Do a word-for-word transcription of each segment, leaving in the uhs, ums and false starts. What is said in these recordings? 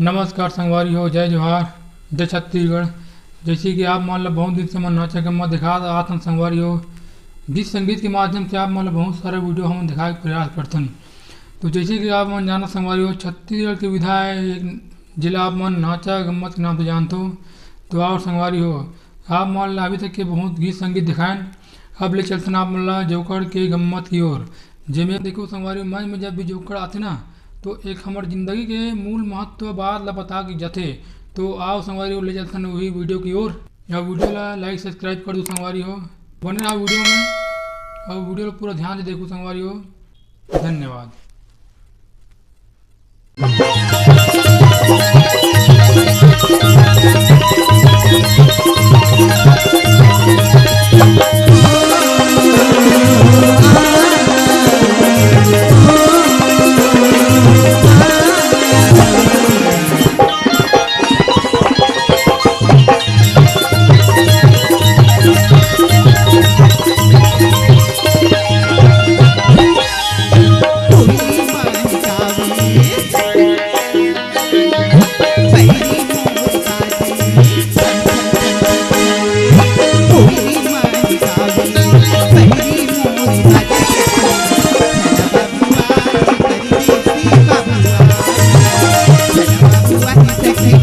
नमस्कार संगवारी हो, जय जोहार, जय छत्तीसगढ़। जैसे कि आप मन ल बहुत दिन से हमन नाचा गम्मत दिखात आत हन संगवारी हो, गीत संगीत के माध्यम से आप मन ल बहुत सारे वीडियो हमन दिखाए के प्रयास करथन। तो जैसे कि आप मन जानत संगवारी हो, छत्तीसगढ़ के विधा है एक, जेला आप मन नाचा गम्मत के नाम से जानथो। तो और संगवारी हो, आप मन ल अभी तक के बहुत गीत संगीत दिखाएन। अब ले चलथन आप मन ल जोकड़ के गम्मत की ओर, जेमे देखो संगवारी, मंच में जब भी जोकड़ आथे ना, तो एक हमर जिंदगी के मूल महत्व बात ला बता के जाथे। तो आओ संगवारी हो, ले चलथन वही वीडियो की ओर। या वीडियो ला लाइक सब्सक्राइब कर दो संगवारी हो, बने रहा वीडियो में और वीडियो ला पूरा ध्यान से देखो संगवारी हो। धन्यवाद।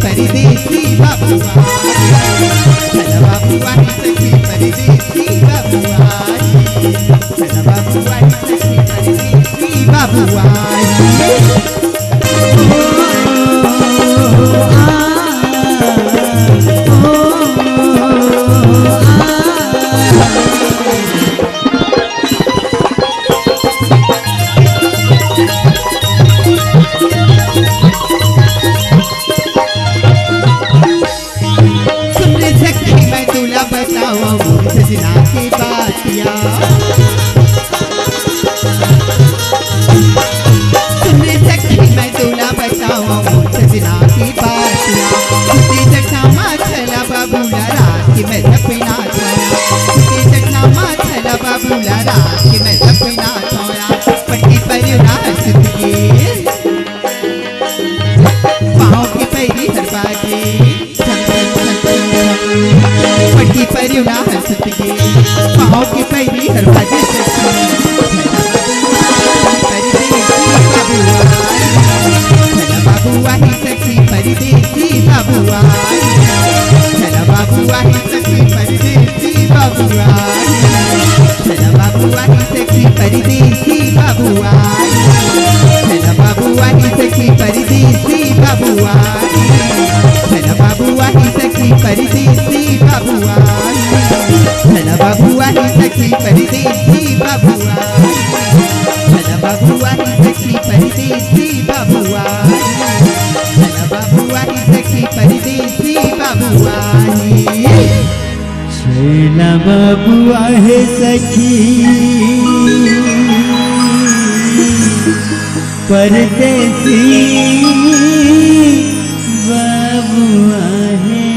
परदेसी बबुआ, चल बबुआ, सखी परदेसी बबुआ, चल बबुआ, सखी परदेसी बबुआ। सुन रे सखी, मैं तोला बतावं मोर सजना के बातिया। सुन रे सखी, मैं तोला बतावं मोर सजना के बातिया। सुते जगना मा छला बाबू ला रात के मैं सपना छोया। सुते जगना मा छला बाबू ला रात के मैं सपना छोया। पट्टी पर ना सुतिए। पाँव के पैरी हर बाजे, पट्टी पर ना हंसत के, पाँव के पैरी हर बाजे सखी। परदेसी बबुआ, चल बबुआ ही सखी परदेसी बबुआ, चल बबुआ ही सखी परदेसी बबुआ, चल बबुआ ही सखी परदेसी बबुआ, चल बबुआ ही सखी परदेसी बबुआ, चल बबुआ ही सखी परदेसी बबुआ, चल बबुआ ही सखी परदेसी बबुआ, चल बबुआ ही सखी परदेसी बबुआ, चल बबुआ ही सखी परदेसी बबुआ। छेला बबुआ हे सखी, परदेसी बबुआ हे।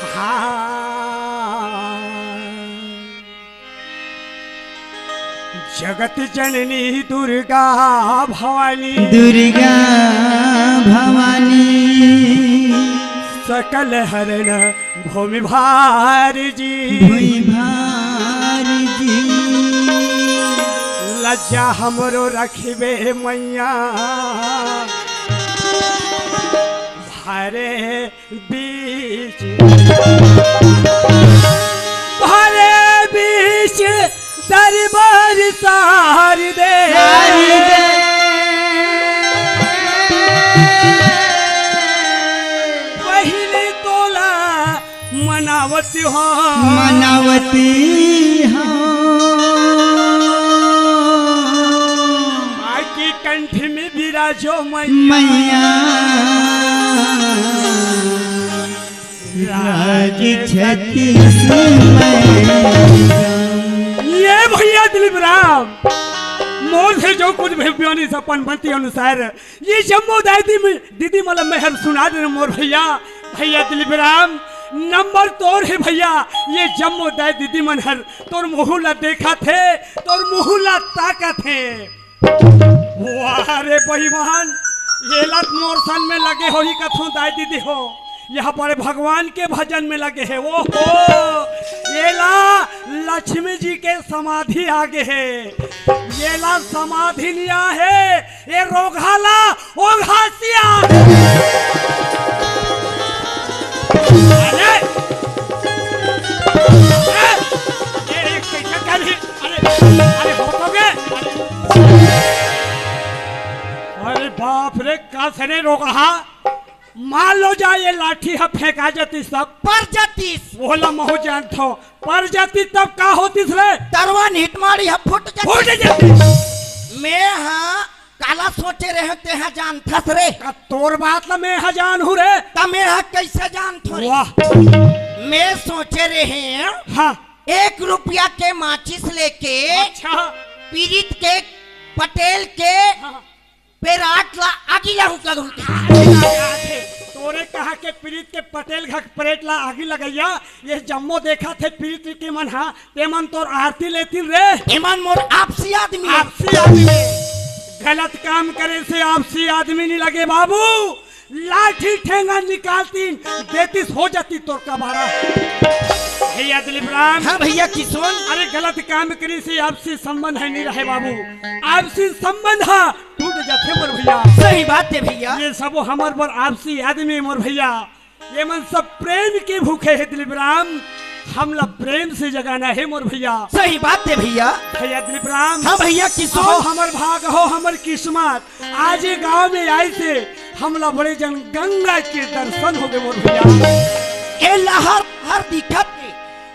हाँ। जगत जननी दुर्गा भवानी, दुर्गा भवानी, सकल हरण भूमि भार जी। भूमि भार जी। लज्जा हमरो रखिबे मैया, भरे बीच, भरे बीच दरबार सार दे। सार दे। पहिले तोला मनावत हो। मनावती हो। आकी कंठ में विराजो मैया। मैया। राज छत्तीस मैया। ये भैया दिलीप राम, मोर से जो कुछ भी बनिस अपन मति अनुसार ये जम्मो दाई दी में, दीदी मन ल मैं हर सुना देना मोर भैया। भैया दिलीप राम, नंबर तोर हे भैया, ये जम्मो दाई दीदी मन हर तोर मुहूं ला देखत हे, तोर मुहूं ला ताकत हे। वाह रे बेईमान, ये ला मोर संग में लगे होही कथों दाई दीदी हो, यहाँ बड़े भगवान के भजन में लगे हे। ओहो, ये ला लक्ष्मी जी के समाधि आगे हे, ये ला समाधि नइ आहे, ये रोगहा ला ओघासिया। अरे, अरे, ये एक कैसे कर रही? अरे, अरे, हो तो गए। अरे, अरे बाप रे, का सने रोगहा? मान लो जा ये लाठी ह फेंका जाती सब। पर जातीस। ओला महू जानथो। पर जाती तब का होतिस रे? तरवा निटमाड़ी ह फुट जाती। फुट जाती। मैं हा काला सोचे रहे तेहा जानथस रे। का तोर बात ला मैं हा जानहूं रे। त मैं हा कैसे जानथो रे? वाह। मैं सोचे रहे हाँ। एक रुपया के माचिस लेके अच्छा। पीरित के पटेल के हाँ। पेराट ला आगी लाहू का घूमते। आगे, आगे, आगे। तोरे कहा के पीरित के पटेल घक परेट ला आगी लगैया, ये जम्मो देखत हे पीरित के मन हा, ते मन तोर आरती लेतिन रे। एमन मोर आपसी आदमी हे। आपसी आदमी। गलत काम करे से आपसी आदमी नइ लगे बाबू, लाठी ठेंगा निकालतिन, देतिस हो जाती तोर कबाड़ा। भैया दिलीप राम। हाँ भैया किशोर। अरे गलत काम करे से आपसी संबंध हे नइ रहे बाबू, आपसी संबंध हा टूट जाथे मोर भैया। सही बात हे भैया। ये सबो हमर बर आपसी आदमी मोर भैया, ये मन सब प्रेम के भूखे हे दिलीप राम, हमला प्रेम से जगाना हे मोर भैया। सही बात हे भैया। भैया दिलीप राम। हाँ भैया किशोर। अहो हमर भाग, अहो हमर किस्मत, आज ये गांव में आइसे हमला बड़े जन गंगा के दर्शन होगे मोर भैया। ए लहर हर दिखत हे,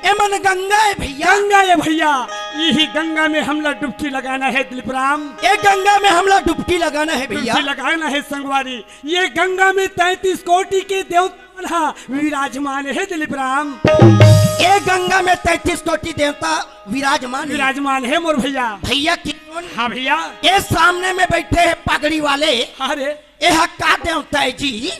एमन गंगा हे भैया। गंगा हे भैया, इही गंगा में हमला डुबकी लगाना हे दिलीप राम। ए गंगा में हमला डुबकी लगाना हे भैया। डुबकी लगाना हे संगवारी, ये गंगा में तैंतीस कोटि के देवता मन हा विराजमान हे दिलीप राम। ए गंगा में तैंतीस कोटि देवता विराजमान हे। विराजमान हे मोर भैया। भैया किशोर। हाँ भैया। ए सामने में बैठे हे पगड़ी वाले। अरे। एहा का देवता हे जी?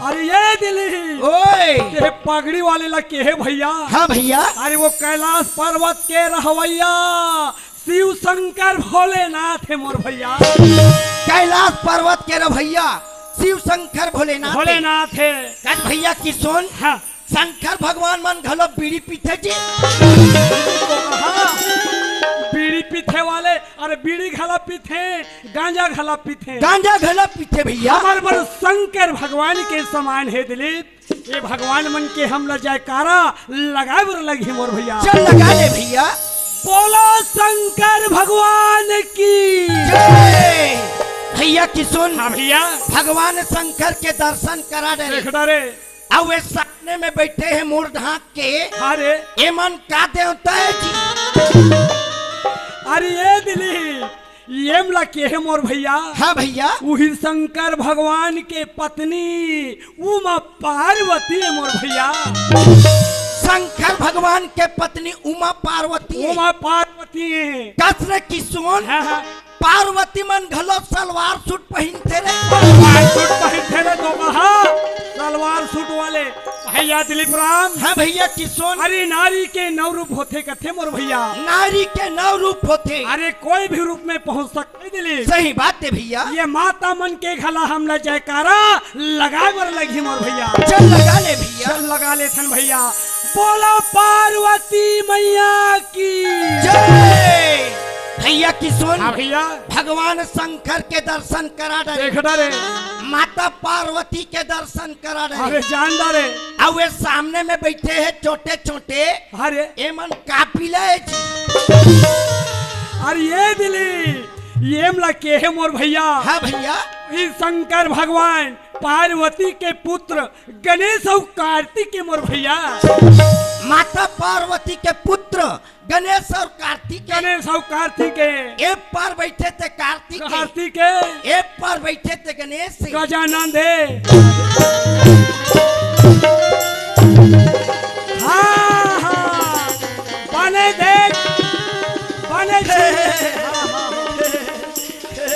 अरे ये दिलीप। ओए। ये पगड़ी वाले ला केहे भैया? हाँ भैया। अरे वो कैलाश पर्वत के रहवैया शिव शंकर भोलेनाथ हे मोर भैया। कैलाश पर्वत के रहवैया शिव शंकर भोलेनाथ हे। भोलेनाथ हे। कस भैया किशोर। हाँ। शंकर भगवान मन घलो बीड़ी पीथे जी। हाँ, बीड़ी पीथे वाले, अरे बीड़ी घला पीथे, गांजा घला पीथे। गांजा घला पीथे भैया। हमर बर शंकर भगवान के समान हे दिलीप। ये भगवान मन के हमला जयकारा लगाए बर लगही मोर भैया। चल लगा ले भैया। बोलो शंकर भगवान की जय। भैया किशोर। हाँ भैया। भगवान शंकर के दर्शन करा डरे। देख डरे। अउ वे सामने में बैठे हे मुड़ ढांक के। अरे। एमन का देवता हे जी? अरे ये दिलीप, एमला केहे मोर भैया। हाँ भैया। उही शंकर भगवान के पत्नी उमा पार्वती हे मोर भैया। शंकर भगवान के पत्नी उमा पार्वती हे। उमा पार्वती हे। कस रे किशोर। हाँ, हाँ। पार्वती मन घलो सलवार सूट पहिनथे रे। सलवार सूट पहिनथे रे, तो कहा सलवार सूट वाले। भैया दिलीप राम। हाँ भैया किशोर। अरे नारी के नौ रूप होथे कथे मोर भैया। नारी के नौ रूप होथे। अरे कोई भी रूप में पहुंच सकथे दिलीप। सही बात हे भैया। ये माता मन के घला हमला जयकारा लगाए बर लगही मोर भैया। चल लगा ले भैया। चल लगा लेथन भैया। बोलो पार्वती मैया की जय। भैया किशोर। हाँ भैया। भगवान शंकर के दर्शन करा डरे। देख डरे। माता पार्वती के दर्शन करा डरे। अरे जान डरे। अउ वे सामने में बैठे हे छोटे छोटे। अरे। एमन कापिला हे जी। अरे ये दिलीप, ये मला के हे मोर भैया। हाँ भैया। ई शंकर भगवान पार्वती के पुत्र गणेश अउ कार्तिक के मोर भैया। माता पार्वती के पुत्र गणेश अउ कार्तिक के। गणेश अउ कार्तिक के। ए पार बैठे थे कार्तिक के। कार्तिक के। ए पार बैठे थे गणेश। गजानन दे। हाँ, हाँ। बने देख, बने देख। हाँ, हाँ, हाँ।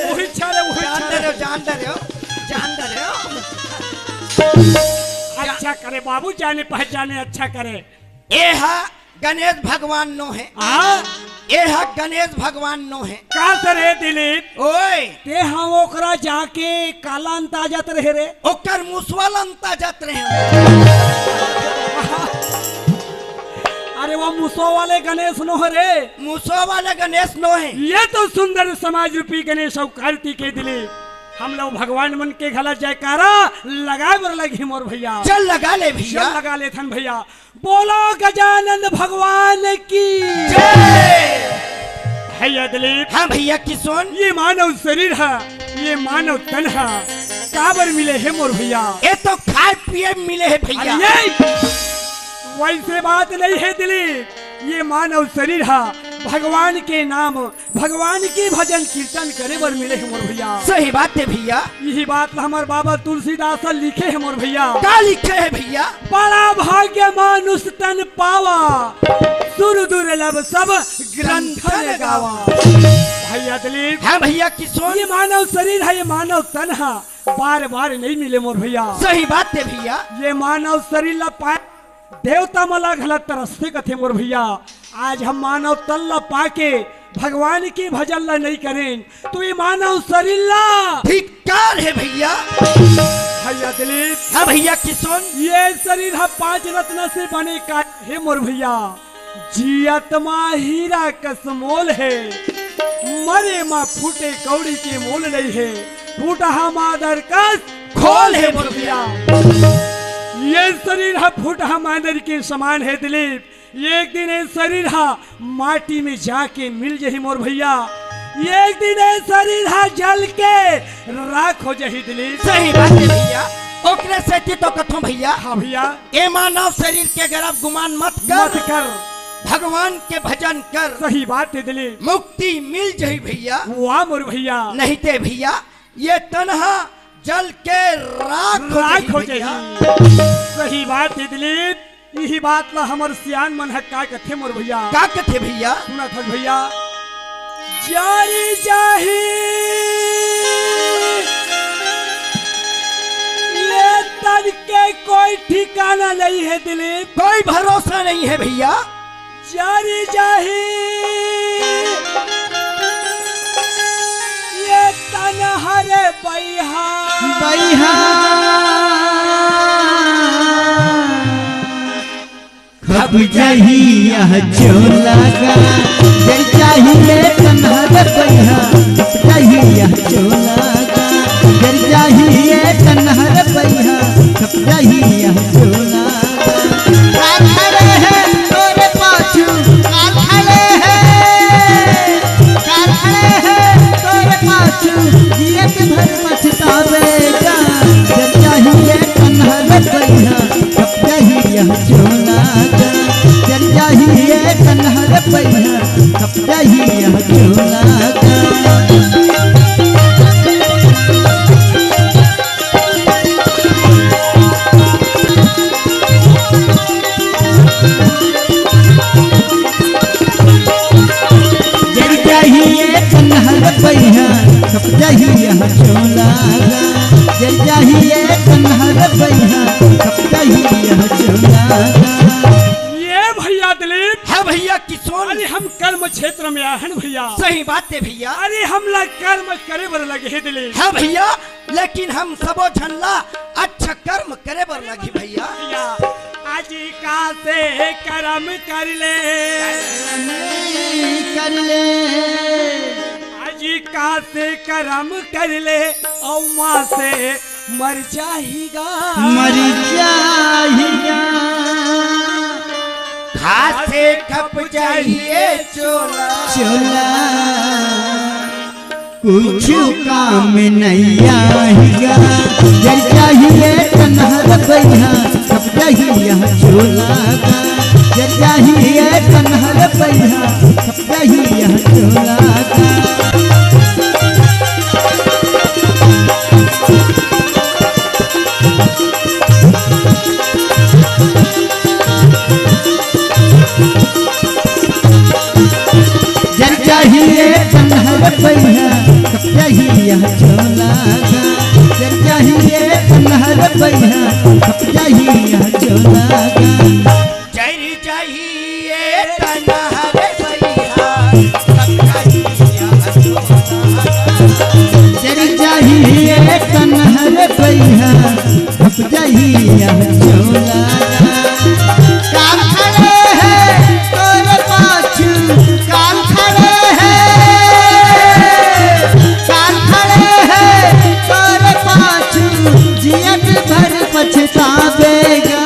वही छा रे, वही जान छा दे रे। रहे हो, जान दे रहे हो, जान दे रहे हो। अच्छा करे बाबू, जाने पहचाने अच्छा करे। ए हा गणेश भगवान नो हे। हाँ? ए हा गणेश भगवान नो हे। का सर हे दिलीप? ओए। ते हा ओकरा जाके काला अंता जात रहे रे? ओकर मुसवा ला अंता जात रहे। अरे वो मुसवा वाले गणेश नो हे रे। मुसवा वाले गणेश नो हे। ये तो सुंदर समाज रूपी गणेश अउ कार्तिक हे दिलीप। हम लोग भगवान मन के घला जयकारा लगाए बर लगही मोर भैया। चल लगा ले भैया। चल लगा लेथन भैया। बोलो गजानन भगवान की जय। भैया दिलीप। हाँ भैया किशोर। ये मानव शरीर हे, ये मानव तन हे, काबर मिले हे मोर भैया? ये तो खाए पिए मिले हे भैया। अरे ये वैसे बात नहीं हे दिलीप, ये मानव शरीर हे, भगवान के नाम भगवान के भजन कीर्तन करे बर मिले हे मोर भैया। सही बात हे भैया। यही बात ला हमर बाबा तुलसीदास लिखे हे मोर भैया। का लिखे हे भैया? बड़ा भाग्य मानुष तन पावा, सुर दुर्लभ सब ग्रंथन गावा। भैया दिलीप। हाँ भैया किशोर। ये मानव शरीर हे, ये मानव तन हे, बार बार नहीं मिले मोर भैया। सही बात हे भैया। ये मानव शरीर ला पाए देवता मन ला घला तरसथे कथे मोर भैया। आज हम मानव तन ला पाके भगवान के भजन ला नहीं करेन, तो ये मानव शरीर ला धिक्कार हे भैया। भैया दिलीप। हाँ भैया किशोर। ये शरीर हा पांच रत्न से बने का हे मोर भैया। जियत मा हीरा कस मोल हे, मरे मा फूटे कौड़ी के मोल नहीं हे। फूटहा मांदर कस खोल हे मोर भैया। ये शरीर हा फूटहा मांदर के समान हे दिलीप। एक दिन ये शरीर हा माटी में जाके मिल जही मोर भैया। एक दिन ये शरीर हा जल के राख हो जही दिलीप। सही बात हे भैया, ओकरे सेती तो कथों भैया। हाँ भैया। ए मानव शरीर के अगर आप गुमान मत कर, मत कर। भगवान के भजन कर। सही बात हे दिलीप। मुक्ति मिल जही भैया। वाह मोर भैया। नहीं ते भैया, ये तन हा जल के राख हो राख जही हो भैया। जही। सही बात हे दिलीप। इही बात ला हमर सियान मन ह का कथे मोर भैया? का कथे भैया? सुनत हस भैया। जारी जाही ये तन के कोई ठिकाना नहीं हे दिलीप। कोई भरोसा नहीं हे भैया। जारी जाही ये तन हरे बइहा। बइहा। खप जाही यह चोला गा, जर जाही ये तन हरे बइहा। खप जाही यह चोला गा, जर जाही ये तन हरे बइहा। खप जाही यह चोला गा। काल खड़े हे तोरे पाछू, काल खड़े हे, काल खड़े हे तोरे पाछू, जियत भर पछतावेगा। जर जाही ये तन हरे बइहा, खप जाही यह चोला गा। जर जाही ये तन हरे बइहा, खप जाही यह चोला गा। खप जाही यह चोला गा, जर जाही ये कन्हर बइहा, खप जाही यह चोला गा। ये भैया दिलीप। हाँ भैया किशोर। अरे हम कर्म क्षेत्र में आए हन भैया। सही बात हे भैया। अरे हमला कर्म करे बर लगे हे दिलीप। हाँ भैया, लेकिन हम सबो झन ला अच्छा कर्म करे बर लगही भैया। भैया, आज का से करम कर ले। कर ले। आज का से करम कर ले, अउ माँ से मर जाही गा। मर जाही गा। खासे खप जाही ये चोला। चोला। कुछु काम नहीं आही गा। जर जाही ये कन्हर बइहा, खप जाही यह चोला गा। जर जाही ये कन्हर बइहा, खप जाही यह चोला गा। जर जाही ये कन्हर बइहा, खप जाही यह चोला गा। जर जाही ये कन्हर बइहा, खप जाही यह चोला गा। जर जाही ये कन्हर बइहा, खप जाही यह चोला गा। जर जाही ये कन्हर बइहा, खप जाही यह चोला गा। काल खड़े हे तोर पाछू, काल खड़े हे, काल खड़े हे तोर पाछू, जियत भर पछताबे गा।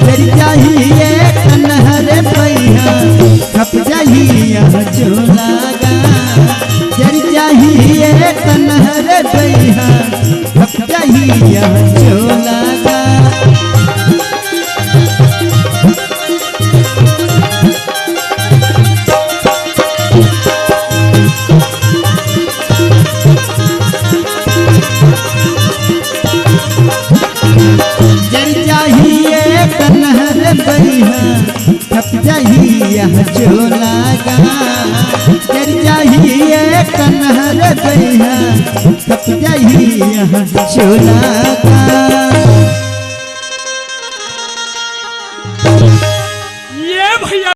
जर जाही ये कन्हर बइहा, खप जाही यह चोला गा। जर जाही ये कन्हर बइहा, खप जाही यह चोला गा। जर जाही ये कन्हर बइहा, खप जाही यह चोला गा। जर जाही ये कन्हर बइहा, खप जाही यह चोला गा।